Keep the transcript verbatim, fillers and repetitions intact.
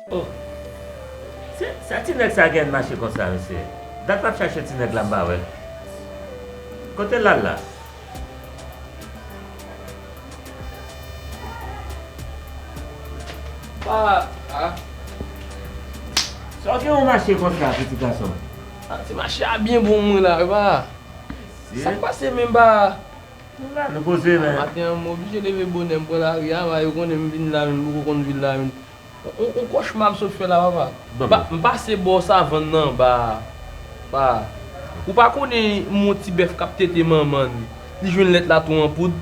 Oh. Se, sa ti nèg sa gen mache konsa, mesye. Dat m ap chache ti nèg la, m pa wè l. Kote l al la? Pa, ah. Sa w gen yon mache konsa, pitit gason? Ah, ti mache a byen bon mwen la, pa. Sa k pase menm, pa? Nou la, nou poze, men. Maten an, m oblije leve bonè, m pran lari a, pa, yo konnen m vin la, menm poko konn vil la, menm. On, on kòchma m sot fè la, papa. M pa, m pase bò savann nan anba, pa. Ou pa konnen yon ti bèf k ap tete manman l, li jwenn lèt la tou an poud.